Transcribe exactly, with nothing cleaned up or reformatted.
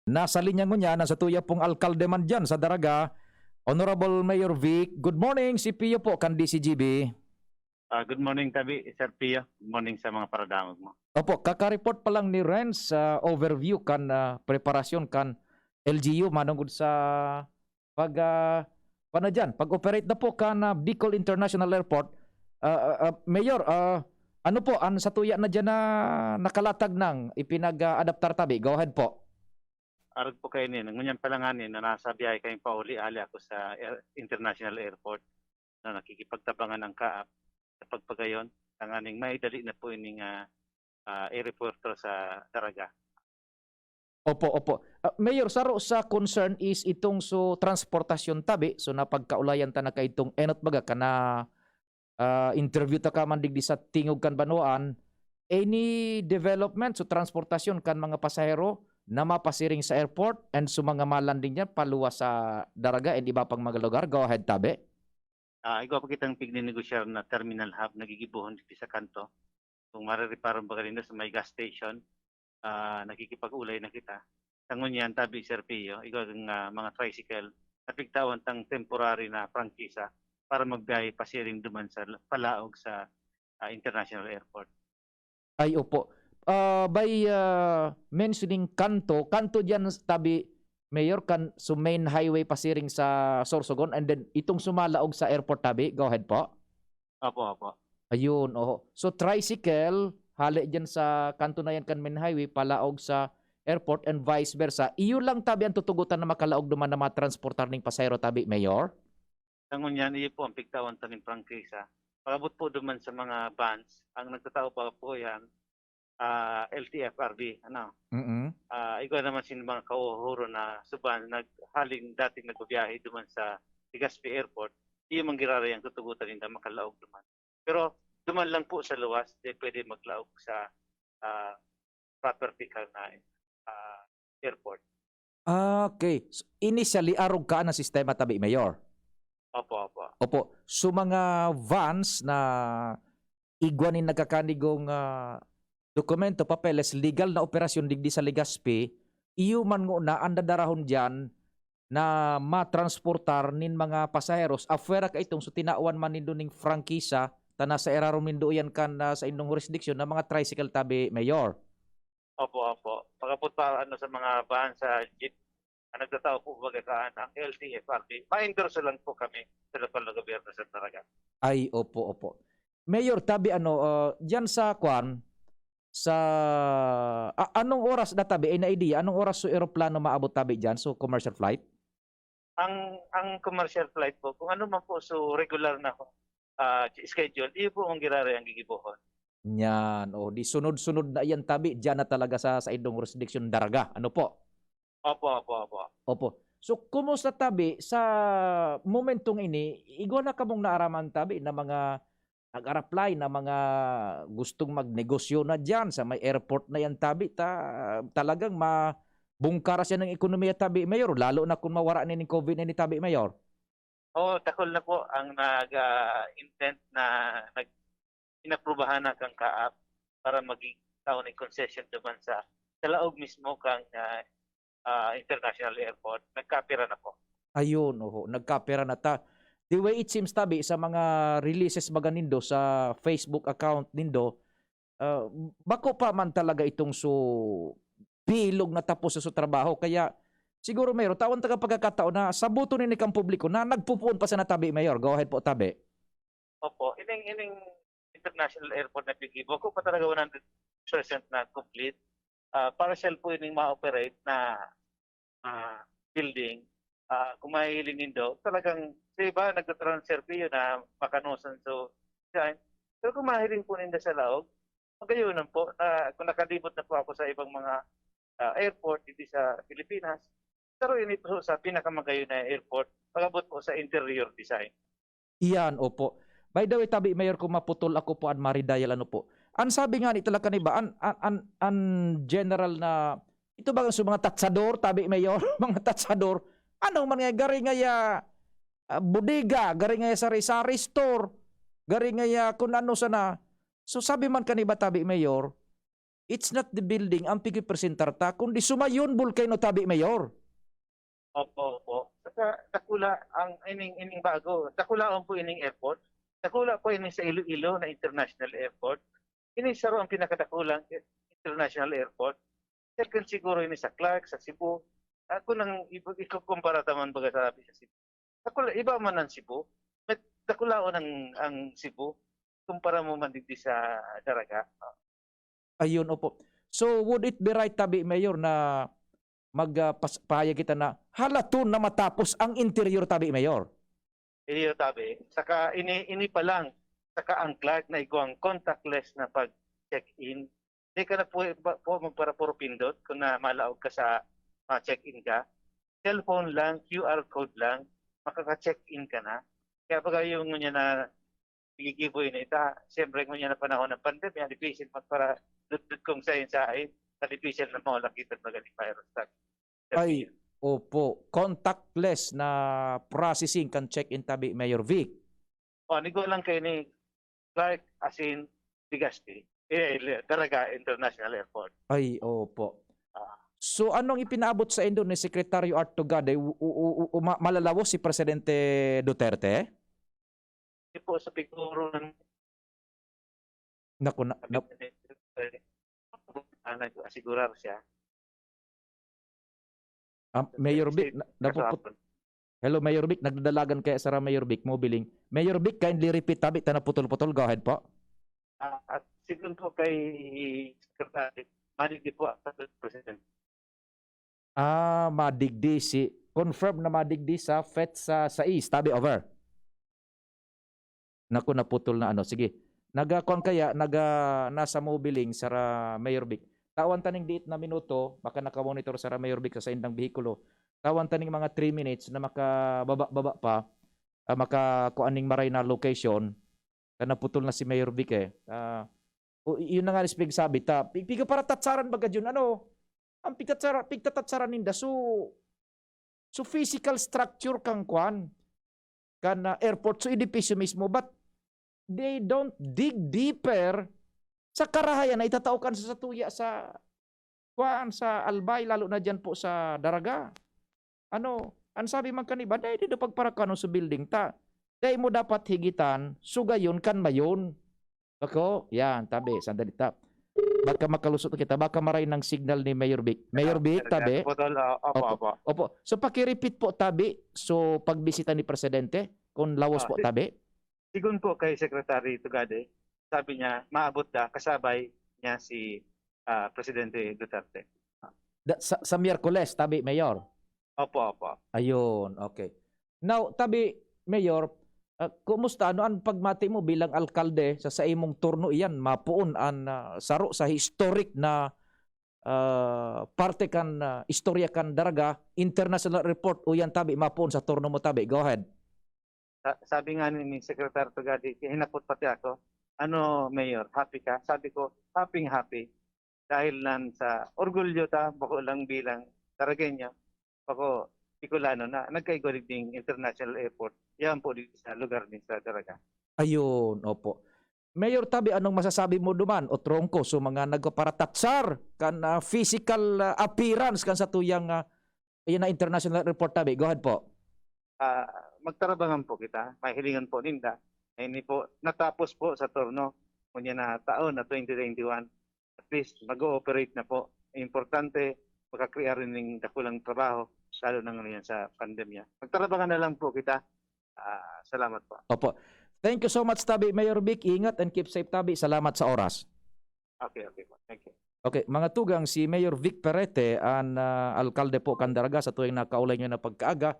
Nasa linya ngunyan ang satuya pong alkalde man diyan sa Daraga, Honorable Mayor Vic. Good morning, si Pio po kan D C G B. Ah, good morning, tabi, Sir Pio. Good morning sa mga paradangog mo. Opo, kaka-report pa lang ni Renz sa overview kan, ah, preparasyon kan L G U manungod sa pag, ah, paano diyan, pag-operate na po kan, ah, Bicol International Airport. Ah, ah, ah, Mayor, ah, ano po an satuya na diyan na nakalatag nang ipinag-, ah, adaptar tabi? Go ahead po. Arog po kayo nin, ngunyan pa lang ani na nasa biyahe kayong pauli, ali ako sa air-, international airport na nakikipagtabangan ang kaap sa pagpagayon, tanganing maidali na po ining, ah, ah, aeroporto sa Daraga. Opo, opo. Ah, Mayor, saro sa concern is itong so transportasyon tabi. So napagkaulayan ta na kaitong enot baga kana, ah, interview ta ka man digdi sa tingog kan banwaan. Any development so transportasyon kan mga pasahero na mapasiring sa airport and so mga malanding diyan paluwas sa Daraga and iba pang mga lugar? Go ahead, tabi. Ah, igwa pa kitang pignenegosyar na terminal hub na gigibohon digdi sa kanto. Kung marireparan baga nindo sa may gas station, ah, nakikipag-ulay na kita. Sa ngunyan, tabi, Sir Pio, igwa ang, ah, mga tricycle na pigtawan tang temporary na prangkisa para magbiyahe pasiring duman sa palaog sa, ah, international airport. Ay, opo. Ah, by, ah, mentioning kanto, kanto diyan tabi, Mayor, kan so main highway pasiring sa Sorsogon and then itong sumalaog sa airport tabi. Go ahead po. Opo, opo. Ayun, oho. So, tricycle, hale diyan sa kanto na yan kan main highway, palaog sa airport and vice versa. Iyo lang tabi ang tutugutan na makalaog duman na matransportar ning pasahero tabi, Mayor? Sa ngunyan, iyo po ang pigtawan ta nin prangkisa. Pag-abot po duman sa mga vans, ang nagtatao pa po yan, ah, L T F R B, ano? Mm. Ah, igwa naman sin mga kauhuron na suban, nag-, haling dating nagbabiyahe duman sa Legazpi Airport, iyo man giraray ang tutugutan ninda makalaog duman. Pero duman lang po sa luwas, di pwede maglaog sa, ah, proper tikal na, ah, airport. Ah, okay. So, initially, arog ka na sistema tabi, Mayor? Opo, opo. Opo. So, mga vans na igwa nin nagkakanigong, ah, dokumento, papeles, legal na operasyon digdi sa Legazpi, iyo man nguna an dadarahon diyan na matransportar nin mga pasaheros, afuera ka itong so tinawan man nindo ning prangkisa, ta nasa irarom nindo iyan kan, ah, sa indong jurisdiction na mga tricycle tabi, Mayor. Opo, opo. Pag-abot pa, ano, sa mga van, sa jeep, ang nagtatao po baga kaan, ang L T F R B. Ma-endorse lang po kami sa lokal na gobyerno sa Daraga. Ay, opo, opo. Mayor, tabi ano, ah, diyan sa kwan, sa, a-, anong oras na tabi, any idea, anong oras so eroplano maabot tabi diyan, so commercial flight? Ang, ang commercial flight po, kung ano man po, so regular na, ah, schedule, iyo po ang giraray ang gigibohon. Yan, oh, di sunod-sunod na iyan tabi, diyan na talaga sa, sa indong jurisdiction Daraga. Ano po? Opo, opo, opo. Opo. So, kumusta tabi sa momentong ini? Igwa na kamong naaraman tabi na mga nag-a-apply na mga gustong magnegosyo na diyan sa may airport na yan tabi, ta-, talagang mabungkaras yan ang ekonomiya tabi, Mayor, lalo na kung mawara na ning covid na ini tabi, Mayor. Oo, takol na po ang nag, ah, intent na nag-, inaprubahan na kang kaap para maging taon ng concession naman sa, sa laog mismo kang, ah, ah, international airport. Nagkapira na po. Ayun, oho, nagkapira na ta. The way it seems tabi sa mga releases baga nindo sa Facebook account nindo, ah, bako pa man talaga itong so bilog na tapos sa, sa trabaho. Kaya siguro, Mayor, tawan taga pagkakataon na sabuton ini kang publiko na nagpupuon pa sana tabi, Mayor. Go ahead po, tabi. Opo, ining, ining international airport na Pigibo, ako pa talaga one hundred percent na complete. Ah, partial po ining ma-operate na, ah, building. Ah, kung mahihiling nindo, talagang sa iba nagtatransfer po yun na makanosan. So, yan. Pero kung mahiling po ninda sa laog, magayon po na kung nakalibot na po ako sa ibang mga, ah, airport dito sa Pilipinas, pero ini po sa pinakamagayon na airport, pag-abot po sa interior design. Iyan, opo. By the way, tabi, Mayor, kung maputol ako po an maridayal, ano po. An sabi nga ni talaga ni ba, an, an, an, an general na, ito ba sa mga tatsador, tabi, Mayor? Mga tatsador, ano man nga, gari nga ya, ah, bodega, gari nga ya sari-sari store, gari nga ya kung ano sana. So, sabi man kani ba, tabi, Mayor, it's not the building ang pigipresentar ta, kundi sumayon bulkano tabi, Mayor. Opo, opo. Saka dakula ang ining, ining bago. Dakulaon po ining airport. Dakula po ini sa Iloilo na international airport. Ini saro ang pinakadakulang i-, international airport. Second siguro ini sa Clark, sa Cebu. Ako nang ibu-, ikukumpara ta man baga sa, sa Cebu. Dakula, iba man ang Cebu. Met-, dakulaon ang, ang Cebu. Kumpara mo man digdi sa Daraga. Ayun, opo. So, would it be right, tabi, Mayor, na mag, ah, pas-, pahayag kita na halaton na matapos ang interior, tabi, Mayor? Iyo, tabi. Saka ini, ini pa lang, saka ang Clark na igwang contactless na pag-check-in. Di ka na po, ba, po magpara puro pindot kung na malaog ka sa, ah, check-in ka. Cellphone lang, Q R code lang, makaka-check-in ka na. Kaya baga yung ngunyan na gigibo ini, ta, siyempre ngunyan na panahon ng pandemya, difícil magpara dutdut kung sain-sain, ta difícil na maulakitan maganing virus. Ta, Ay, opo. Contactless na processing kan check-in tabi, Mayor Vic. Oh, nigo lang kayo ni Clark, as in, Legazpi. Eh, Daraga International Airport. Ay, opo. Ah. So, anong ipinaabot sa indo ni Secretary Art Tugade? U-, u-, u-, u-, ma-, malalawos si Presidente Duterte? Di po, sa piguro ng Naku, na, na, ah, nag-asigurar siya. Ah, Mayor Vic, Kasi na, napuput-, kasapon. Hello, Mayor Vic, nagdadalagan kaya sara, Mayor Vic, mobiling. Mayor Vic, kindly repeat, tabi ta naputol-putol. Go ahead po. Ah, at sigun po kay Secretary, madigdi po ang President. Ah, madigdi si, confirm na madigdi sa FET sa sais, tabi, over. Naku, naputol na ano. Sige. Naga-, kuwan kaya, naga-, nasa mobiling sara Mayor Vic. Tawan ta ning diit na minuto, baka nakamonitor sara Mayor Vic sa saindang behikulo. Tawan ta ning mga three minutes na makababa-baba pa, ah, makakuan ning maray na location. Ta naputol na si Mayor Vic eh. Ah, o, i-, yun na nga, Respect, sabi ta, pi-, piga para tatsaran baga yun, ano? Ang pigtatsara-, pigtatatsaran ninda, so, so physical structure kan kwan, kan, ah, airport, so edipisyo mismo, but they don't dig deeper sa karahayan na itatao kan sa satuya sa kwan, sa Albay, lalo na dyan po sa Daraga. Ano, ang sabi man kan iba, "Dai, dai daw pagparakanon sa building ta. Dai mo dapat higitan, sugayon kan mayon." Ako, yan, tabi, sandali ta. Baka makalusot kita, baka maray ng signal ni Mayor Vic. Mayor Ah, Vic, Mayor tabi. Vic, putol, ah, opo, Opo, opo. Opo. So, paki-repeat po, tabi. So, pagbisita ni Presidente, kung lawos Ah, po, si-, tabi. Sigun po kay Secretary Tugade, sabi niya, maabot na, kasabay niya si, ah, Presidente Duterte. Da-, sa, sa Miyerkules, tabi, Mayor? Opo, opo. Ayun, okay. Now, tabi, Mayor, ah, kumusta? Ano ang pagmati mo bilang alkalde sa, sa imong turno iyan? Mapoon an, ah, saro sa historic na, ah, parte kan, ah, istorya kan Daraga, international airport, o yan, tabi, mapoon sa turno mo, tabi. Go ahead. Sa-, sabi nga ni, ni Secretary Tugade, hinapot pati ako, "Ano, Mayor, happy ka?" Sabi ko, "Happy, happy." Dahil nan sa orgulyo ta, bako lang bilang Daragueño, bako Bicolano na nagkaigwa digding international airport, yan po dito sa lugar din sa Daraga. Ayun, opo. Mayor Tabi, anong masasabi mo duman, o Tronco, sa mga nagpaparatatsar kan, ah, physical, ah, appearance kan satuyang, ah, iyan na international airport, Tabi? Go ahead po. Ah, magtarabangan po kita, mahilingan po ninda. Ini po, natapos po sa turno, ngunyan na taon na twenty twenty-one. At least, mag-ooperate na po. Importante, makakrear rin ng dakulang trabaho, lalo na ngayon sa pandemya. Magtarabangan na lang po kita. Ah, salamat po. Opo. Thank you so much, Tabi. Mayor Vic, ingat and keep safe, Tabi. Salamat sa oras. Okay, okay po. Thank you. Okay, mga tugang, si Mayor Vic Perete, an, ah, alkalde po kan Daraga, sa tuwing nakaulay niyo na pagkaaga,